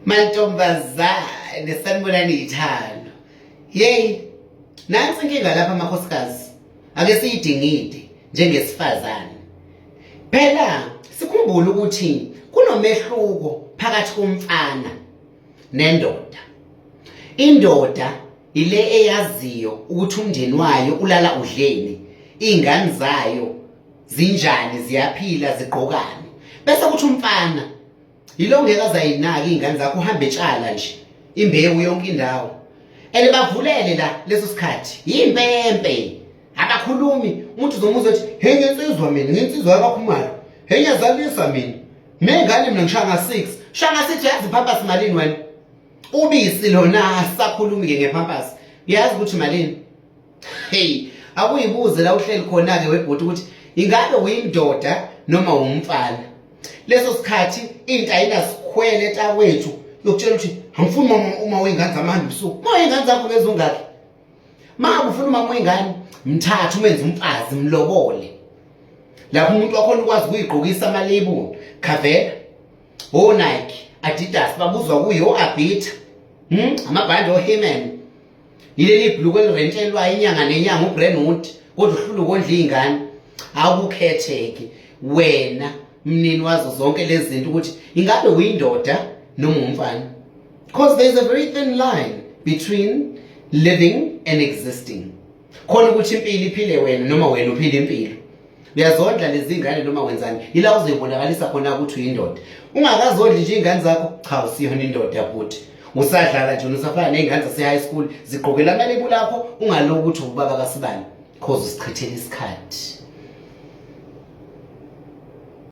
Mantombazane sanibonani ithando. Yey, nansi inkinga lapha amakhosikazi. Ake siyidingide njengesifazane. Phela sikhumbule ukuthi kunomehluko phakathi komfana nendoda. Indoda ile eyaziyo ukuthi umndeni wayo ulala udleni, izingane zayo zinjani, ziyaphila, zigqokani. Bese kuthi umfana yilo ngeke azayinaki iy'ngane zakho uhambe etshala nje imbewu yonke indawo and bavulele la leso sikhathi yimpempe abakhulumi umuntu uzomuzwa ukuthi hey ngensizwa mina ngensizwa yakakhumalo hey ngiyazalisa mina nengane mina ngishaya nga-six shaya nga-six uyazi iphampasi malini wena ubisi lona asisakhulumi-ke ngephampasi uyazi ukuthi malini Hey, akuyibuze la uhleli khona ke webhuti ukuthi ingabe uyindoda noma umfana. Leso sikhathi into ayinasikhwele etakwethu yokutshela ukuthi angifuni mama uma wengane zami ahambe ubusuku. Uma wengane zakho ngeze ungakhi. Ma ufuna umama wengane mthathe umenze umfazi mlobole. Lapho umuntu wakhona ukwazi ukuyigqokisa amalebuli, Carvela, o Nike, Adidas babuzwa kuyo o-Abita. Amabhandi o-Heman. Yileli bhuluku elirentelwayo inyanga nenyanga uBrentwood kodwa uhlula ukondla iy'ngane. Akukhetheki wena mnini wazo zonke lezi zinto ukuthi ingabe uyindoda noma umfana. Because there is a very thin line between living and existing. Khona ukuthi impilo iphile wena noma wena uphile impilo. Uyazondla lezi ngane noma wenzani? Yila uzoyibonakalisa khona ukuthi uyindoda. Ungakazondli nje ingane zakho, cha usiyona indoda bhuti. Usadlala nje usafana nezingane zase high school zigqokela amalebula akho ungaloku ukuthi ubaba kaSibani cause usichithela isikhathi.